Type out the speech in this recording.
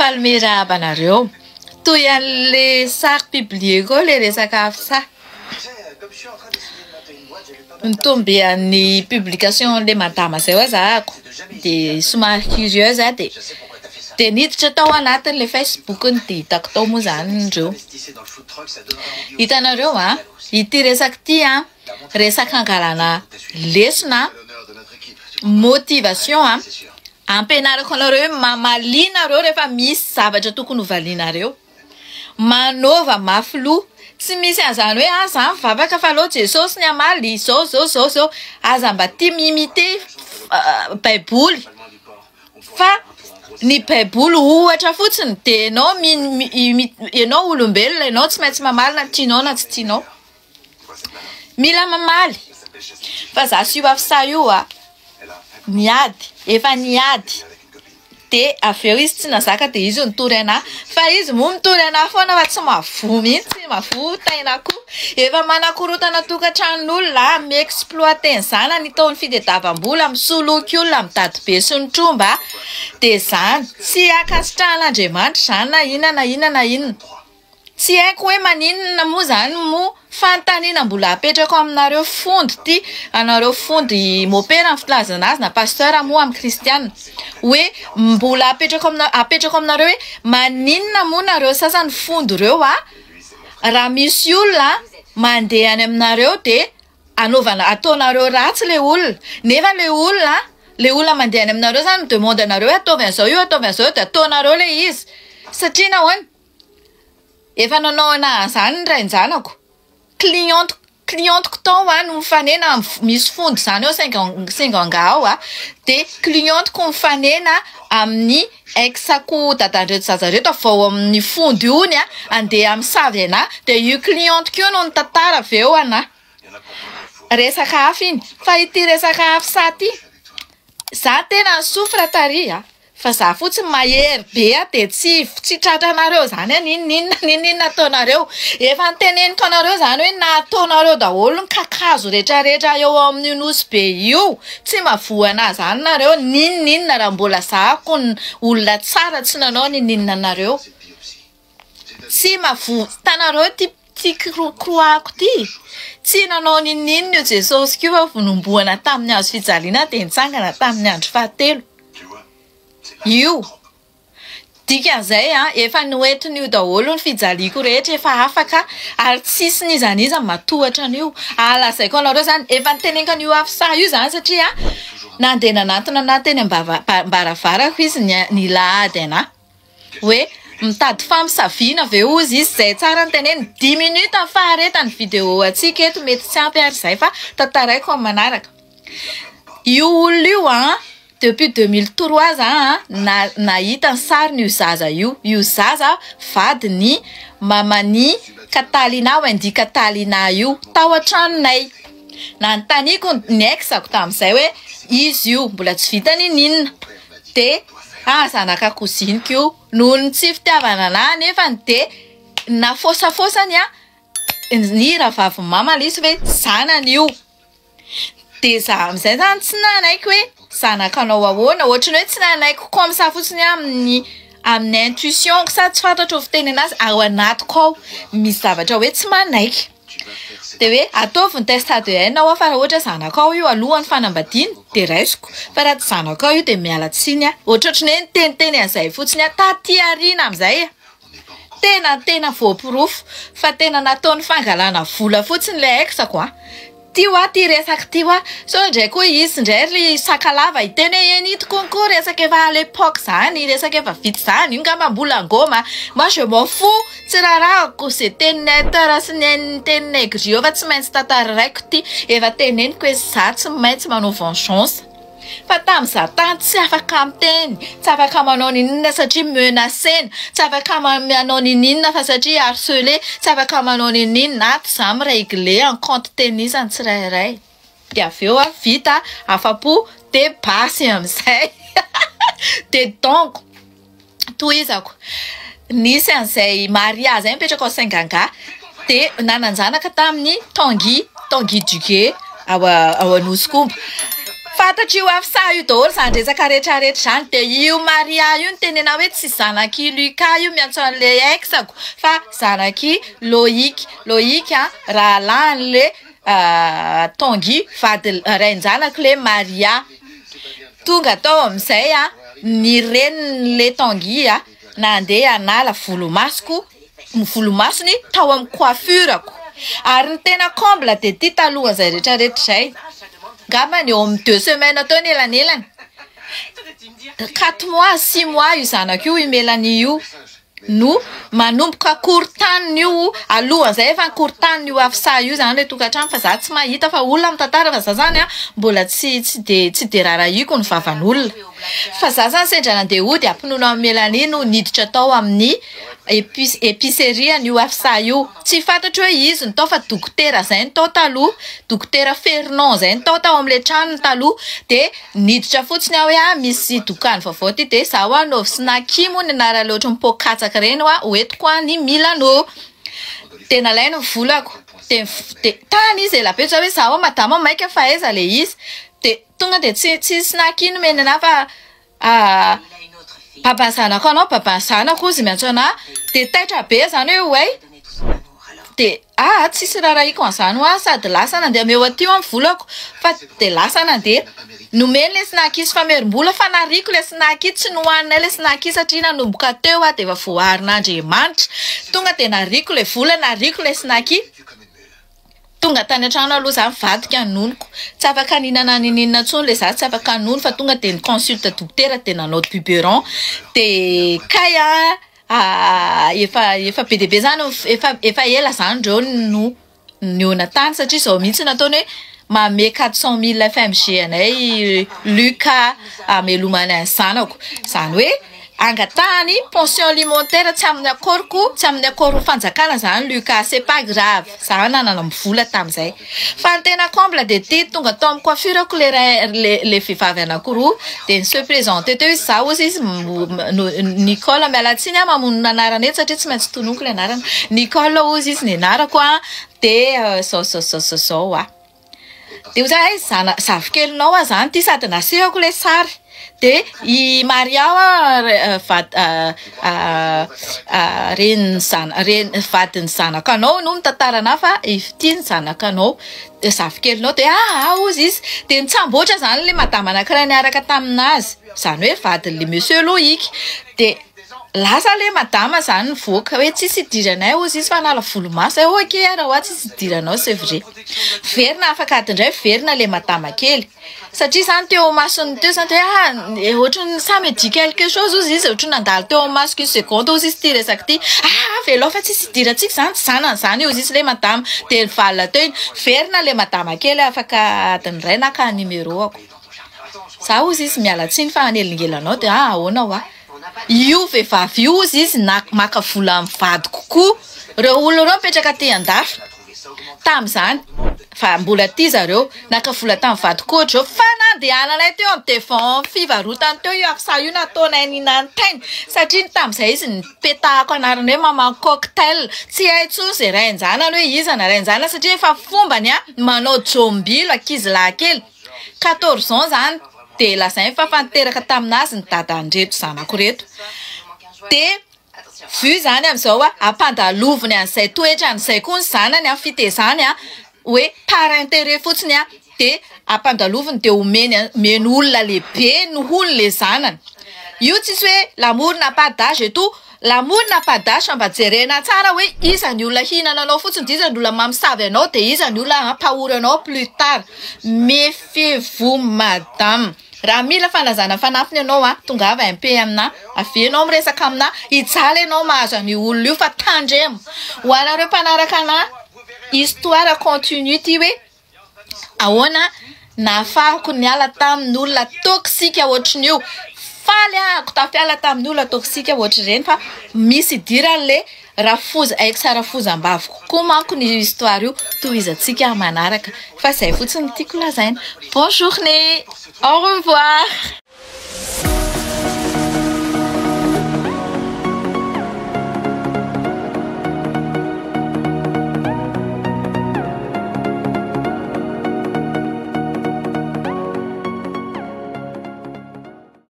Faly miarahaba anareo. Toy an'le sary publier koa le resaka Afsa. Nitombean'ny publication an'le madama zay hoa zahako de somary curieuse aho de de niditra tao anatin'le Facebook-ny de hitako tao moa zany ireo. Hitanareo a, ity resaka ity a, resaka angalana lesona, motivation a, ampianariko anareo hoe mamalia nareo rehefa misy zavatra tokony ho valianareo. Manaova mafy loha. Tsy misy an'izany hoe ah za mivavaka fa aleo Jesosy ny hamaly izao zao zao zao. Aza mba tia mi-imiter baiboly fa ny baiboly ohatra fotsiny de ianao mi- ianao olombelona ianao tsy maintsy mamaly na tianao na tsy tianao. Mila mamaly fa za sy io Afsa io a niady efa niady de avy eo izy tsy nazaka de izy nitory anah fa izy moa mitory anah foana fa tsy mahavoa mihitsy tsy mahavoa tain'akoho efa manakorotana tokantranon'olona mi-exploiter ny zanany ataony fitadiavam-bola misoloky olona mitady be sy ny tromba de zany tsy ankasitrahan'Andriamanitra zany na inona na inona na inona. Tsy haiko hoe maninona moa zany moa fanontaniana mbola apetrako aminareo fondy ty, anareo fondy mopera ny filazana azy na pasteur moa amin'ny kristiana, hoe mbola apetrako amina- apetrako aminareo hoe maninona moa nareo sasany fondy reo a, raha misy olona mandeha any aminareo de anaovana ataonareo ratsy le olona, nefa le olona le olona mandeha any aminareo zany mi-demande anareo hoe ataovy an'izao io ataovy an'izao io de ataonareo le izy, satria nahoana? Efa nanao anah an'izany ny rain-janako. Cliente clienteko tao a no mifanena am- misy fondy zany ao Singan- Singanga ao a, de clienteko mifanena amin'ny ex-ko dadan'ireto zaza reto avy ao amin'ny fondy ony a, andeha hamosavy anah, de io clienteko io no nitantara avy eo anah. Resaka hafa iny, fa ity resaka Hafsa ty, za tena ni-souffre tary a. Fa za fotsiny mahery be aho de tsy tsy tratranareo zany aho n'inon'inona n'inon'inona ataonareo. Efa noteneniko anareo zany hoe nataonareo daholo ny kakazo retraretra eo amin'io nosy be io. Tsy mahavoa anah zany nareo n'inon'inona raha mbola za ko ny olona tsara tsy nanao n'inon'inona anareo. Tsy mahavoa hitanareo ty ty croix-ko ty? Tsy nanao n'inon'inona io Jesosy ko fa vonomboana tamin'ny hazo fijaliana de nitsangana tamin'ny andro fahatelo. Io. Dikan'izay an, efa noentin'io daholo ny fijaliako rehetra, efa afaka ary tsisy n'iza n'iza matohatra an'io. Ary lazaiko anareo izany, efa niteneniko an'io Afsa io izany satria nandeha nanantona anah teny ambava- am-baravarako izy ny nila ady anah. Hoe mitady famosaviana ve hozy izy, izay tsara ny teneniny, dix minutes ny faharetan'ny vidéo antsika eto, mety tsy ampy ary izay fa tantaraiko amin'ny manaraka. Io olona io an, depuis 2003 za an, na- nahita ny sariny io zaza io, io zaza vadin'i maman'i Catalina, Wendy Catalina io, tao an-tranonay. Nanontaniako ny ex-ko tamin'izay hoe izy io, mbola tsy vita n'ininona. De ah zanaka cousine-ko io, noho ny tsy fitiavana anah anefany de nafôsafôsany an ny rahavavin'i mama ilay izy hoe zanany io. De za amizay zany tsy nanaiky hoe zanakanao ahoana, ohatran'ny hoe tsy nanaiky comme ça fotsiny aho amin'ny amin'ny intuition-ko sa tsy fantatro ny fiteny anazy, ao anatiko ao misy zavatra hoe tsy manaiky, de hoe ataovy ny test ADN hoa fa raha ohatra zanakao io alohan'ny fanambadiana de raisiko fa raha tsy zanakao io de miala tsiny aho, ohatrohatran'ny hoe niteniteny an'izay fotsiny aho taty aoriana amizay. Tena tena voaporofo fa tena nataony fangalana vola fotsiny ilay ex-ko a! Ty hoa ty resaka ty hoa, sao indray koa hisy indray ry sakalava hiteny hoe eny ito konko resaka efa à l'époque zany, resaka efa vita zany, io ngamba mbola ngôma, moi je m'en fous, tsy raharahako ze tenin'ny hater sy ny tenin'ny aigri eo fa tsy maintsy tantaraiko ty, efa teneniko hoe za tsy maintsy manao vengeance. Fa tamin'izaho tany tsy afaka miteny, tsy afaka manao n'inon'inona satria menacena, tsy afaka manao n'inon'inona fa satria harcelé, tsy afaka manao n'inon'inona, ato izaho mi-regler en compte tennis ny tsirairay. Dia avy eo aho vita, afa-po, dia basy amin'izay. Dia donc. Tohizako. Nisy an'izay Maria zay mipetraka ao Sainganga dia nanan-janaka tamin'i Tanguy, Tanguy Duguay ao ao Anosikomba. Fantatr'io Afsa io daholo izany resaka rehetra rehetra izany dia io Maria io no tenena hoe tsy zanak'i Lucas io miantso an'ilay ex-ko fa zanak'i Loïc, Loïc a rahalahin'le Tanguy vady rain-janako le Maria. Tonga tao amin'izay a ny renin'le Tanguy a nandeha hanala volomasoko ny volomasony tao amin'ny coiffure-ko. Ary ny tena comble dia ity talohan'izay rehetra rehetra izay. Angambany eo amin'ny deux semaines teo ny elanelany. Quatre mois, six mois io zanako io, i Mélanie io no manomboka korontanina io, alohan'izay efa nikorontanina io Afsa io zany ilay tokantrano fa za tsy mahita fa olona mitantara fa za zany an mbola tsy tsy de tsy de rarahiko ny vavan'olona. Fa za zany sendra nandeha hody hampinono an'i Mélanie no niditra tao amin'ny Epice epicerie an'io Afsa io. Tsy fantatro hoe izy no tao fa dokotera zay no tao taloha, dokotera Fernand zay no tao tao amin'ilay tranony taloha. De niditra fotsiny aho hoe ah misy dokany vaovao ty de za hoa anaovy snacky moa ny anaran'ilay ohatran'ny poakatsaka ireny hoa hoentiko any Milano. De nalainy ny volako de de tany izy ela be za hoe za hoa madama maika fa aiza le izy? De tonga de tsy tsy snacky nomeny anahy fa Ah baban'ny zanako anao, baban'ny zanako hozy miantso anah, de taitra be zany hoe oay, de ah tsisy rarahiko an'izany hoa sady lasa nandeha omeo aty hoa ny volako fa de lasa nandeha, nomeny le snacky sy famerim-bola fa nariako le snacky tsy nohaninay le snacky satria nanomboka teo aho de efa voaharin'Andriamanitra, tonga de nariako le vola nariako le snacky. Tonga tany an-trano aloha za nivadika ny nonoko, tsy afaka nihinana ninininona intsony le za tsy afaka ninono fa tonga de ni-consulte dokotera de nanao biberon de kay a efa efa be dia be zany efa efa ela zany reo no nihaona tany satria zao mihitsy nataony hoe manome 400 mille FMG anay Luc hamelomana ny zanako, zany hoe Angatahany pension alimentaire tsy amin'ny accord-ko, tsy amin'ny accord-n'ny fanjakana zany Lucas, c'est pas grave, za nanana vola tamin'izay. Fa ny tena comble dia ity, tonga tao amin'ny coiffure-ko le ray, le le vehivavy anankiroa, dia ni-se présenter teo izy, za hozy izy Nicole, miala tsiny aho mamonona anarana eto satria tsy maintsy tononiko le anarana, Nicole hozy izy ny anarako an, dia zao zao zao zao zao aho. Dia hoy za hoe zana- zafikelinao aho zany ity sady nasehoko ilay sary. Dia i Maria hoa vad- renin'ny zana- reny vadin'ny zanakanao no mitantara anahy fa ity ny zanakanao, zafikelinao. Dia aa hozy izy. Dia nitsamboatra zany ilay madama anankiray niaraka taminazy, izany hoe vadin'ilay monsieur Loïc. Dia Lasa le madama zany nivoaka hoe tsisy idiranay hozy izy fa hanala volomaso eh ok ara hoa tsisy idiranao c'est vrai. Verina afaka adiny iray verina le madama kely satria zany teo imasony teo zany hoe ah ohatran'ny ça me dit quelque chose hozy izy ohatran'ny nandalo teo imasoko une seconde hozy izy ity resaka ity ah avelao fa tsisy idirantsika zany tsy zanany zany hozy izy le madama de nivalona teo iny verina le madama kely afaka adiny iray naka numéro-ako za hozy izy miala tsiny fa hanelingelanao de ah ahoana hoa Io vehivavy io ozy izy na maka vola amin'ny vadiko koa reo olona reo mipetraka aty andafy tamizany fa mbola aty zareo naka vola tamin'ny vadiko ohatra zao fa nandehananay teo amin'ny devant fivarotany teo io afsa io nataonay ninantainy satria ny tamizay izy nipetahako anarana hoe maman cocktail tsy hay intsony ze rain-janany hoe iza na rain-janany satria efa fombany a manao jombilo ankizy lahy kely 14 ans zany de lazainy fa fa niteraka taminazy ny dadan'ireto zanako reto de vu zany amizao a ampandaloviny an'izay toetrany zay koa ny zanany a fitezany a hoe par interet fotsiny a de ampandaloviny de omeny omeny olona lehibe nohony le zanany io tsisy hoe l'amour n'a pas d'âge et tout L'amour n'a pas d'âge fa mba jerena tsara hoe iza ny olona hihinana anao fotsiny de iza ny olona mamosavy anao de iza ny olona hampahory anao plus tard. Méfiez vous madame. Raha mila fanazana fanampiny ianao a, tongava MP aminà, avy ianao miresaka aminà, hijaly ianao mahazo an'io olona io fa tandremo. Ho anareo mpanaraka anà, histoire continue ty hoe Ahoana nahafahako niala tamin'ny olona toxique ohatrin'io? Faly ahako tafiala tamin'ny olona toxique ohatr'ireny fa misy idiran'le rafoza ex rafozam-baviko koa manko ny histoire io, tohizantsika manaraka fa zay fotsiny no tiako lazaina. Bonne journée, au revoir.